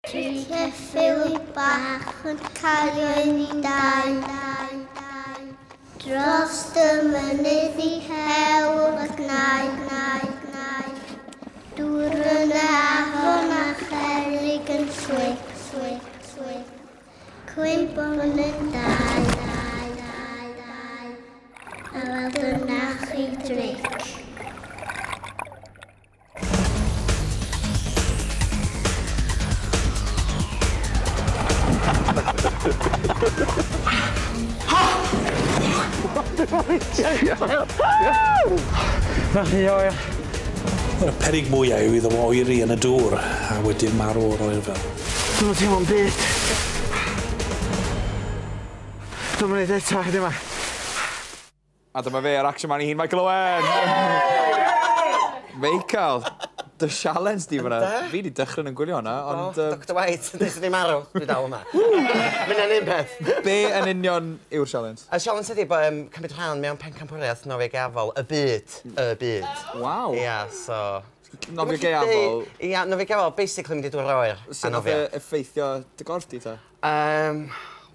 Tri cheffyl bach yn cario i dau. Dros y mynydd i hel y gnau, gnau, gnau. Dŵr yn y afon a cherrig yn slip, slip, slip. Cwympo yn dau, dau, dau, dau. A wel dyna chi dric. Na chi o, ia. Y peryg mwyaf yw iddo fo oeri yn y dŵr a wedyn marw o'r oerfel. Dwi'm yn teimlo'n byd. Dwi'm yn neud eto heddiw 'ma. A dyma fe, yr action man i hun, Michael Owen! Michael, dy sialens di fyna. Fi di dechrau yn gwylio hwnna, ond... Dr White, yn dweud ni marw, dwi dal yma. Mae'n un peth. Be yn union yw'r sialens? Y sialens ydi bod cymryd rhan mewn pencampwriaeth nofio gaeafol, y byd, y byd. Waw. Ia, so... Nofio gaeafol? Ia, nofio gaeafol, basically mynd i dŵr oer a Sut nath nofio. e effeithio dy gorff di ta?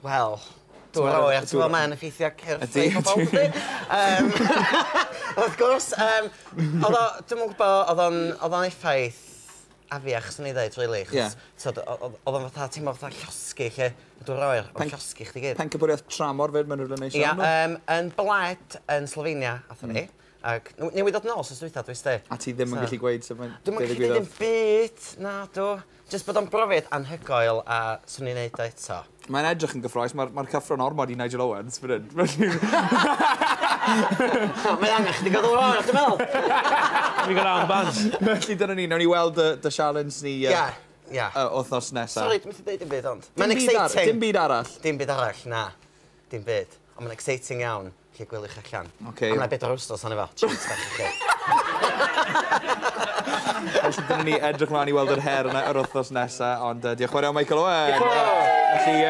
Wel, dŵr oer, ti'n gwybod, mae'n effeithio cyrff Ydi, i bobl, ydi. yndi? Wrth gwrs, oedd o, dwi'm yn gwybod, oedd o'n effaith afiach, swn i ddeud, really, achos, t'od, oedd o'n fatha, teimlo fatha llosgi, lle, y dŵr oer, o'n llosgi chdi gyd. Pencampwriaeth tramor fyd, maen nhw'n neud Ia, siarad nhw? yn Bled yn Slovenia, athon ni. Ac newydd dod nôl, sos dwytha, dwi sti. A ti ddim yn So- gallu gweud sut mae'n Dwi'm yn be gallu deud ddigwyddodd? dim byd, na, dw. Jyst bod o'n brofiad anhygoel a swn i'n neud o eto. Mae'n edrych yn gyffrous, mae'r cyffro'n ormod i Nigel Owens, fan hyn. Mae angen chdi gael ddŵr oer, dwi'n meddwl. Fi gael armbands. Felly dyna ni, nawn ni weld dy sialens ni Ia, ia. wythnos nesaf. Sori, dwi'n methu deud dim byd ond. Dim Mae'n byd exciting. Dim byd arall. Dim byd arall, na. Dim byd. Ond mae'n exciting iawn. Lle gwylwch allan. Ocê. A mae'n 4 wsos arno fo. Treat bach i chi. Felly dyna ni edrych mlaen i weld yr her yna yr wythnos nesaf, ond diolch yn fawr iawn Michael Owen. Diolch yn fawr. Felly,